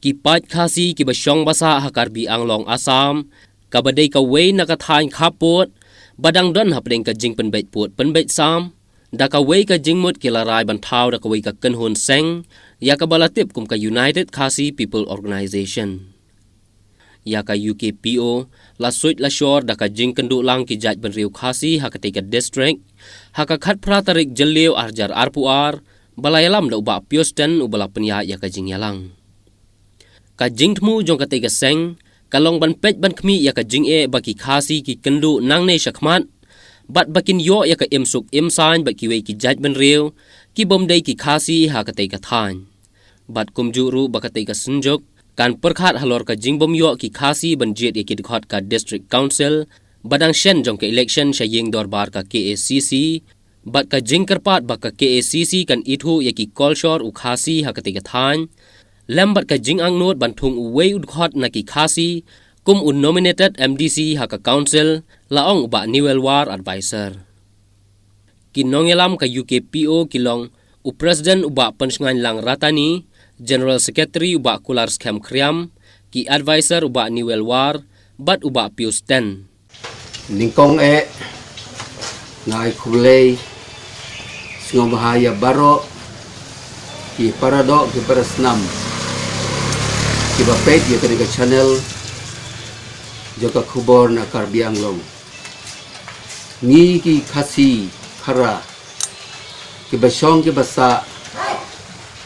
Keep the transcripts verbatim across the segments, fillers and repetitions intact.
I paid Khasi kiba shong basah ha Karbi Anglong Assam, kaba dei kawei na ka thaiñ khappud ba dang don hapdeng ka jingpynbeit pud pynbeit sam da kawei ka jingmut ki la rai ban thaw da kawei ka kynhun seng ïa kaba la tip kum ka United Khasi People Organization. Ïa ka U K P O la suid la shor da ka jingkynduh lang ki jaitbynriew Khasi ha katei ka district ha ka khatphra tarik Jylliew arhajar arphew ar, ba la ïalam da u Bah Pius Ten uba la pynïaid ïa ka jingïalang. Ka jingthmu jong katei ka seng ka long ban peit ban khmih ïa ka jingeh ba ki Khasi ki kynduh nangne shakhmat bad ba kin ïoh ïa ka imsuk imsaiñ bad kiwei ki jaitbynriew ki bym dei ki Khasi ha katei ka thaiñ. Bad kumjuh ruh ba katei ka synjuk kan pyrkhat halor ka jingbym ïoh ki Khasi ban jied ïa ki dkhot ka District Council ba dang shen jong ka election sha ïing dorbar ka K A C C, bad ka jingkyrpad ba ka K A C C kan ithuh ïa ki kolshor u Khasi ha katei ka thaiñ, lem bad ka jingangnud ban thung uwei u dkhot na ki Khasi kum u nominated M D C ha ka council, la ong u Bah Newell War, advisor. Ki nongïalam ka U K P O ki long u President u Bah Pynshngain Lang Ratani, General Secretary u Bah Kular Skhem Khriam, ki advisor u Bah Newell War bad u Bah Pius Ten. Nyngkong eh nga ai khublei sngewbha ïa baroh ki paradoh ki parasnam kiba peit ïa kane ka channel jong ka khubor na Karbi Anglong. Ngi ki Khasi Khara kiba shong kiba sah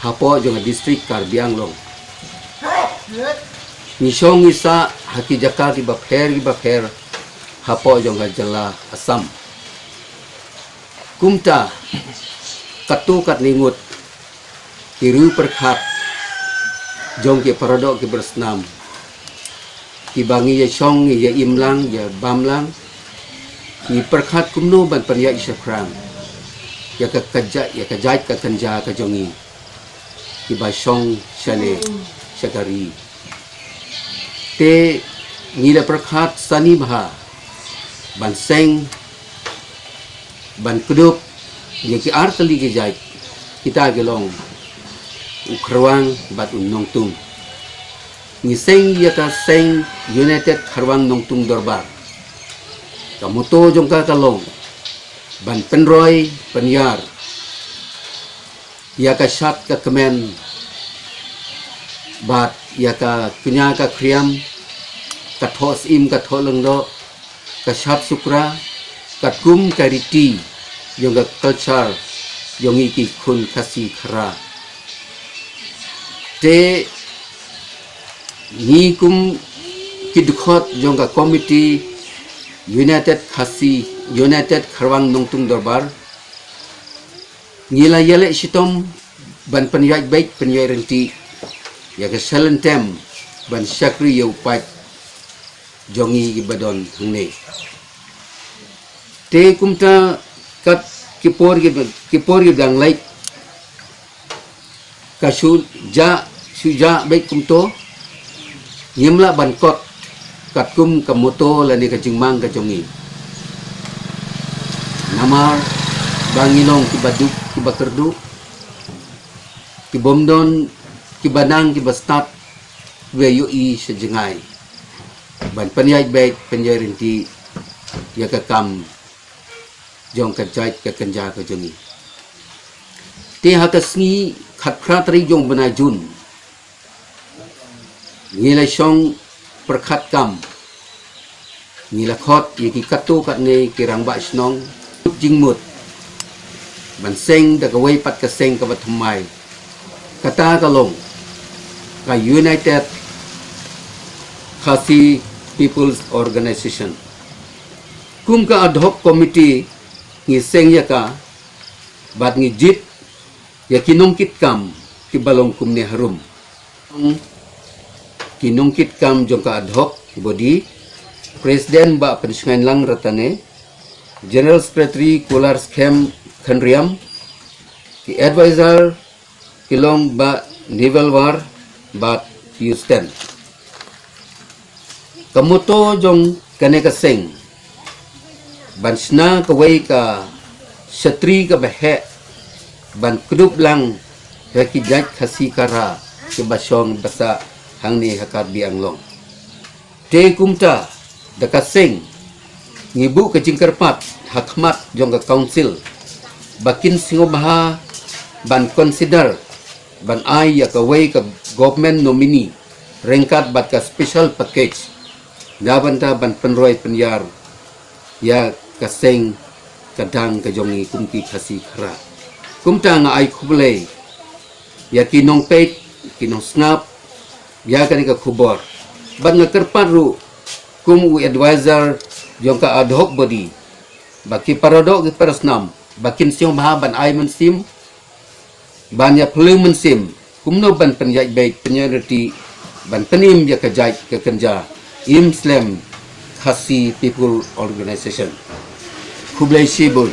hapoh jong ka district Karbi Anglong, ngi shong ngi sah ha ki jaka kiba pher kiba pher hapoh jong ka jylla Assam. Kumta katto katne ngut ki riew pyrkhat jong ki paradoh ki parasnam kiba ngi ïa shong ngi ïa im lang ïa bam lang, ngi pyrkhat kumno ban pynïaid shaphrang ïa ka kajat ïa ka jait ka kynja ka jong ngi kiba shong shane sha ka ri. Te ngi la pyrkhat sani bha ban seng ban kdup ïa ki ar tylli ki jait, kita ki long u Kharwang bad u Nongtung. Ngi seng ïa ka seng United Kharwang Nongtung Dorbar. Ka motto jong ka ka long ban pynroi pynïar ïa ka shad ka kmen bad ïa ka kñia ka khriam, ka thoh syiem ka thoh lyngdoh, ka shad sukra, katkum ka riti jong ka culture jong ngi ki khun Khasi Khara. Te ngi kum ki dkhot jong ka committee United Khasi, United Kharwang Nongtung Dorbar, ngi la ïaleh shitom ban pynïaid beit pynïaid ryntih ïa ka shalynter ban shakri ïa u paid jong ngi kiba don hangne. Te kumta kat ki por ki, ki por ki dang leit, ka shu jah shu jah beit kumto, ngim lah ban kot katkum ka motto lane ka jingmang ka jong ngi. Namar ba ngi long kiba duk kiba kyrduh, ki bym don kiba nang kiba stad, kiba ïohi sha jngai ban pynïaid beit pynïaid ryntih ïa ka kam jong ka jait ka kynja ka jong ngi. Te ha ka sngi khatphra tarik jong u bnai Jun, ngi la shong pyrkhat kam, ngi la khot ïa ki katto katne ki rangbah shnong jingmut ban seng da kawei pat ka seng kaba thymmai, kata ka long ka United Khasi People's Organization. Kum ka ad hoc committee ngi seng ïa ka bad ngi jied ïa ki nongkitkam kiba long kumne harum. Ki nongkitkam jong ka ad hoc body, President Bah Pynshngain Lang Ratane, General Secretary Kular Skhem Khynriam, ki advisor ki long Bah Newell War bad Pius Ten. Ka motto jong kane ka seng ban shna kawei ka shatri kaba heh ban kdup lang ïa ki jait Khasi Khara kiba shong basah hangne ha Karbi Anglong. Te kumta da ka seng ngi buh ka jingkyrpad ha khmat jong ka council ba kin sngewbha ban consider ban ai ïa kawei ka government nominee ryngkat bad ka special package na bynta ban pynroi pynïar ïa ka seng ka dang ka jong ngi kum ki Khasi Khara. Kumta nga ai khublei ïa ki nongpeit, ki nongsngap ïa kane ka khubor. Bad nga kyrpad ruh kum u advisor jong ka ad hoc body ba ki paradoh ki parasnam ba kin sngewbha ban ai mynsiem ban ïa phylliew mynsiem kumno ban pynïaid beit pynïaid riti ban pynim ïa ka jait ka kynja im slem Khasi People Organization. Khublei shibun.